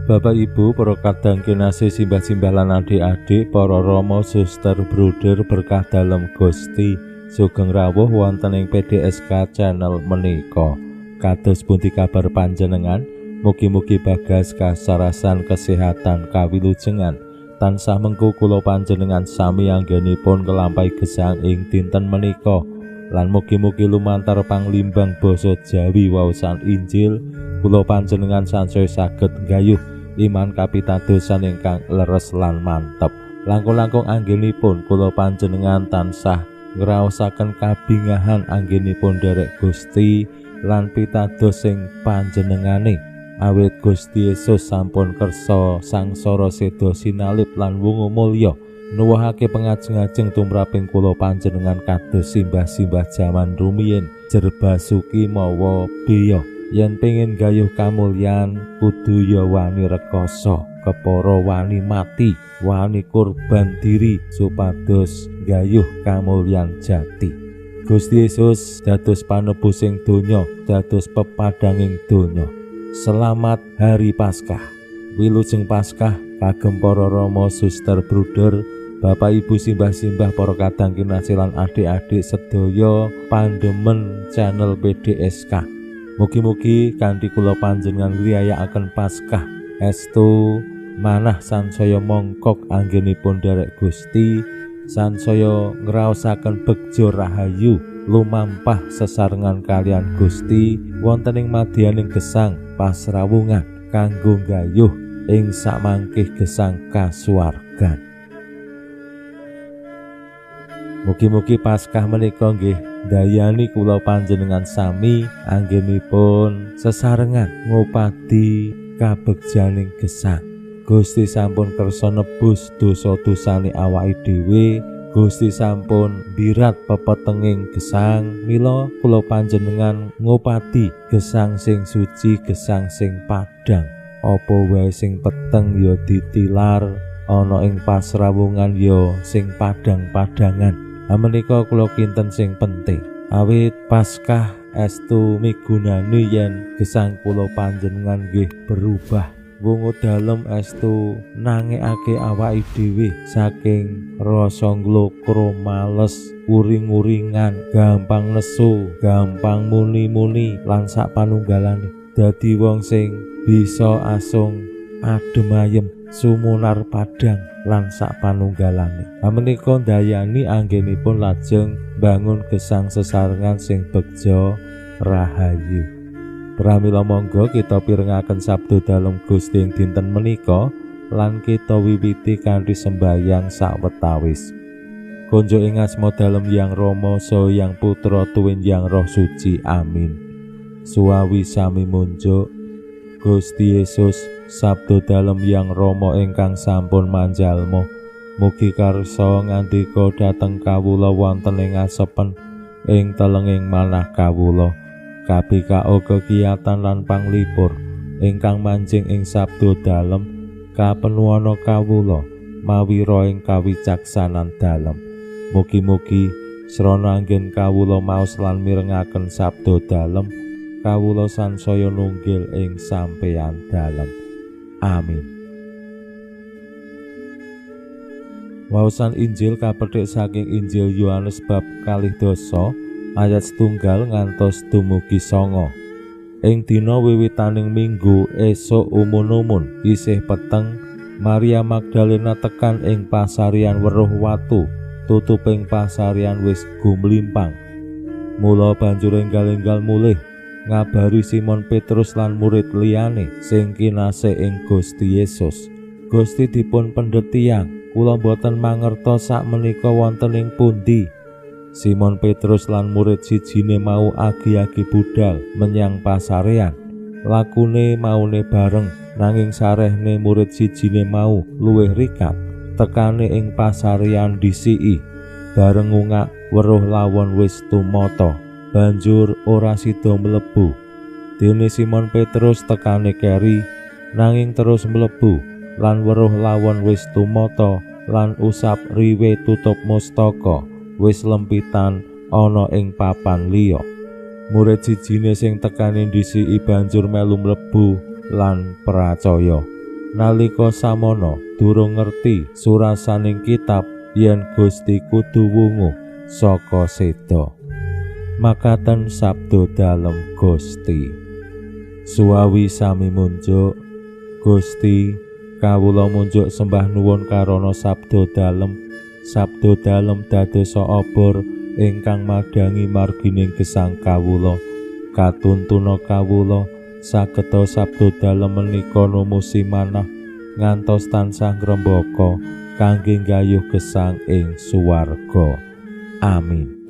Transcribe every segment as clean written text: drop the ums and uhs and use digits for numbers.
Bapak Ibu, para kadang kinasih, simbah-simbah lan adik-adik, para rama, suster, bruder, berkah dalem Gusti, sugeng rawuh wonten ing PDSK channel menika. Kados pundi kabar panjenengan? Mugi-mugi bagas kasarasan kesehatan kawilujengan tansah mengku kula panjenengan sami anggenipun kelampahi gesang ing dinten menika. Lan mugi-mugi lumantar panglimbang basa Jawi waosan Injil kula panjenengan sansaya saged nggayuh iman kapitadosan ingkang leres lan mantep. Langkung-langkung anggenipun kula panjenengan tansah ngraosaken kabingahan anggenipun nderek Gusti lan pitados sing panjenengane. Awit Gusti Yesus sampun kersa sangsara seda sinalib lan wungu mulya nuwuhake pengajeng-ajeng tumraping kula panjenengan kados simbah-simbah jaman rumiyin jerbasuki mawa beya. Yen pengin gayuh kamulyan kudu ya wani rekoso, kepara wani mati, wani kurban diri supados gayuh kamulyan jati. Gusti Yesus dados panebusing donya, dados pepadhanging donya. Selamat Hari Paskah. Wilujeng Paskah kagem para rama, suster, bruder, Bapak Ibu, simbah-simbah, para kadang kinasih lan adik-adik sedaya pandemen channel PDSK. Mugi-mugi kanthi kula panjenengan ngriyayakaken Paskah estu manah sansaya mongkok anggenipun nderek Gusti, sansaya ngraosaken begja rahayu lumampah sesarengan kalian Gusti wonten ing madyaning gesang pasrawungan kanggo nggayuh ing samangkih gesang kasuwargan. Mugi-mugi Paskah menika nggih ndayani kula panjenengan sami anggenipun sesarengan ngupadi kabegjaning gesang. Gusti sampun kersa nebus dosa-dosane awake dhewe. Gusti sampun birat pepetenging gesang, mila kula panjenengan ngupadi gesang sing suci, gesang sing padhang. Apa wae sing peteng ya ditilar, ana ing pasrawungan ya sing padhang-padhangan. Menika kula kinten sing penting. Awit Paskah estu migunani yen gesang kula panjenengan nggih berubah. Wungu dalem estu nangekake awake dhewe saking rasa nglokro, males, uring-uringan, gampang nesu, gampang muni-muni lan sak panunggalane. Dadi wong sing bisa asung adem ayem, sumunar padhang lan sak panunggalane. Menika ndayani anggenipun lajeng bangun gesang sesarengan sing begja rahayu. Pramila monggo kita pirengaken sabda dalem Gusti ing dinten menika lan kita wiwiti kanthi sembayang sawetawis. Konjuk ing asma dalem Yang Rama saha Yang Putra tuwin Yang Roh Suci. Amin. Suwawi sami munjuk Gusti Yesus, sabda dalem Yang Rama ingkang sampun manjalma, mugi karsa ngandika dhateng kawula wonten ing asepen ing telenging manah kawula. Kabikao kekiyatan lan panglipur ingkang manjing ing sabda dalem kapenuana kawula mawi roh ing kawicaksanan dalem. Mugi-mugi srana anggen kawula maos lan mirengaken sabda dalem, kawula sansaya nunggil ing sampeyan dalem. Amin. Waosan Injil kapethik saking Injil Yohanes bab 12 ayat 1 ngantos dumugi 9. Ing dina wiwitaning minggu esuk umun-umun isih peteng, Maria Magdalena tekan ing pasarian weruh watu, tutuping pasarian wis gumlimpang. Mula banjur enggal-enggal mulih ngabari Simon Petrus lan murid liyane sing kinasih ing Gusti Yesus. Gusti dipun pendhet tiyang, kula boten mangertos sak menika wonten ing pundi. Simon Petrus lan murid sijine mau agi-agi budal menyang pasarean. Lakune maune bareng, nanging sarehne murid sijine mau luwih rikat. Tekane ing pasaryan disiki, bareng ngungak weruh lawon wis tumata, banjur ora sida mlebu. Dene Simon Petrus tekane keri, nanging terus mlebu lan weruh lawon wis tumata lan usap riwe tutup mustaka wis lempitan ana ing papan liya. Murid sijine sing tekane disiki banjur melu mlebu lan pracaya. Nalika samono durung ngerti surasaning kitab yen Gusti kudu wungu saka seda. Makaten sabda dalem Gusti. Suwawi sami munjuk Gusti, kawula munjuk sembah nuwun karana sabda dalem. Sabda dalem dadosa obor ingkang madhangi margining gesang kawula. Katuntuna kawula sageta sabda dalem menika numusi manah ngantos tansah ngrembaka kangge nggayuh gesang ing suwarga. Amin.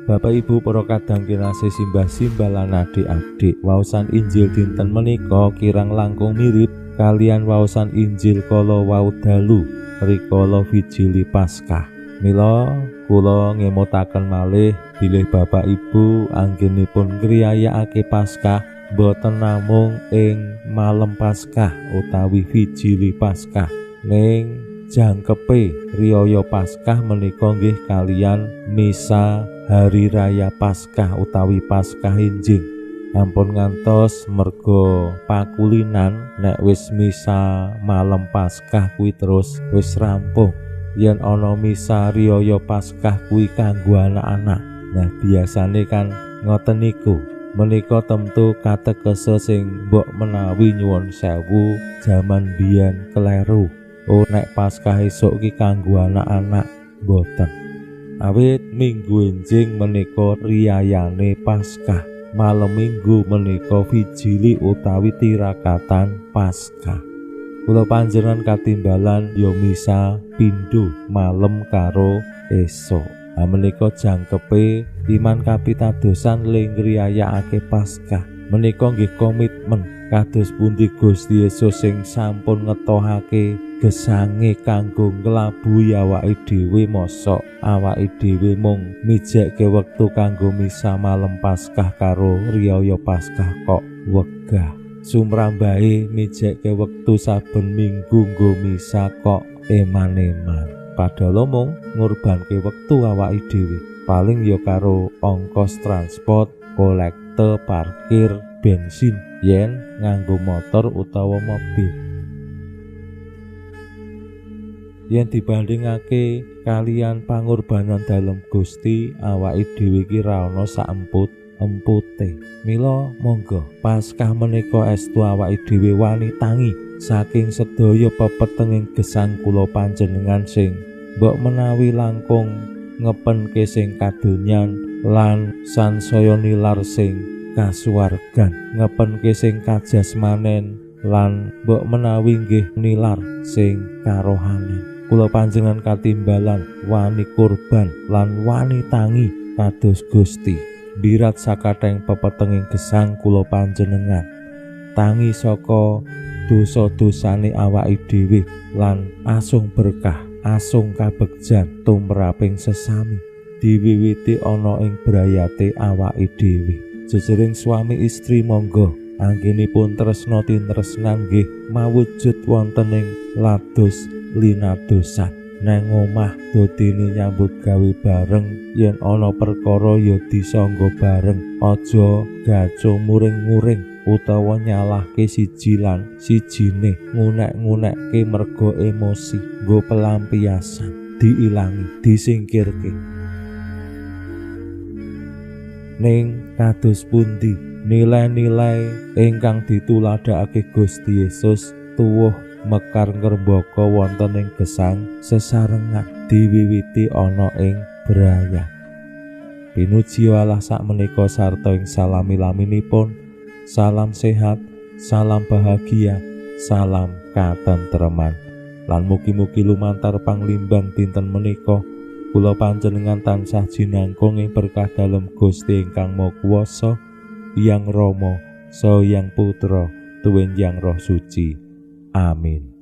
Bapak Ibu para kadang kinasih, simbah-simbah lan adik-adik, waosan Injil dinten menika kirang langkung mirip kalian waosan Injil kala wau dalu rikala Vigili Paskah. Mila kula ngemutaken malih bilih Bapak Ibu anggenipun ngriyayakake Paskah boten namung ing malem Paskah utawi Vigili Paskah, ning jangkepe riyaya Paskah menika nggih kalian misa Hari Raya Paskah utawi Paskah enjing. Ampun ngantos mergo pakulinan nek wis misa malem Paskah kuwi terus wis rampung. Yen ana misa riyaya Paskah kuwi kanggo anak-anak. Nah, biasane kan ngoten niku. Menika tentu katekese sing mbok menawi nyuwun sewu jaman biyen kleru. Oh, nek Paskah esuk ki kanggo anak-anak, mboten. Awit minggu enjing menika riyayane Paskah. Malem minggu menika vigili utawi tirakatan Paskah. Kula panjenengan katimbalan ya misa pindho malem karo esuk. Menika jangkepe iman kapitadosan le ngriyayakake Paskah. Menika nggih komitmen kados pundi Gusti Yesus sing sampun ngetohake gesange kanggo nglabuhi awake dhewe, mosok awake dhewe mung mijekke wektu kanggo misa malem Paskah karo riyaya Paskah kok wegah. Sumrambahe mijekke wektu saben minggu nggo misa kok eman-eman. Padahal mung ngorbanke wektu awake dhewe, paling ya karo ongkos transport, kolekte, parkir, bensin yen nganggo motor utawa mobil. Yen dibandingake kalian pangorbanan dalem Gusti, awake dhewe iki ra ana saemput empute. Mila monggo Paskah menika estu awake dhewe wani tangi saking sedaya pepetenging gesang kula panjenengan sing mbok menawi langkung ngepenke sing kadonyan lan sansaya nilar sing kasuwargan, ngepenke sing kajasmanen lan mbok menawi nggih nilar sing karohanen. Kula panjenengan katimbalan wani kurban lan wani tangi kados Gusti. Birat sakatheng pepetenging gesang kula panjenengan, tangi saka dosa-dosane awake dhewe lan asung berkah, asung kabegjan tumraping sesami, diwiwiti ana ing brayate awake dhewe. Jejering suami istri monggo anggenipun tresna tinresnan nggih mawujud wonten ing lados linadosan. Nang omah dodene nyambut gawe bareng, yen ana perkara ya disangga bareng, aja gaco muring-muring utawa nyalahke siji lan sijine, ngunek-ngunekke mergo emosi, nggo pelampiasan, diilangi, disingkirke. Ning kados pundi nilai-nilai ingkang dituladhakake Gusti Yesus tuwuh mekar ngrembaka wonten ing gesang sesarengan diwiwiti ana ing braya. Pinuji Allah sakmenika sarta ing salami-laminipun. Salam sehat, salam bahagia, salam katentreman. Lan mugi-mugi lumantar panglimbang dinten menika kula panjenengan tansah jinangkung ing berkah dalem Gusti ingkang Maha Kuwasa, Hyang Rama, Saha Hyang Putra, tuwin Hyang Roh Suci. Amin.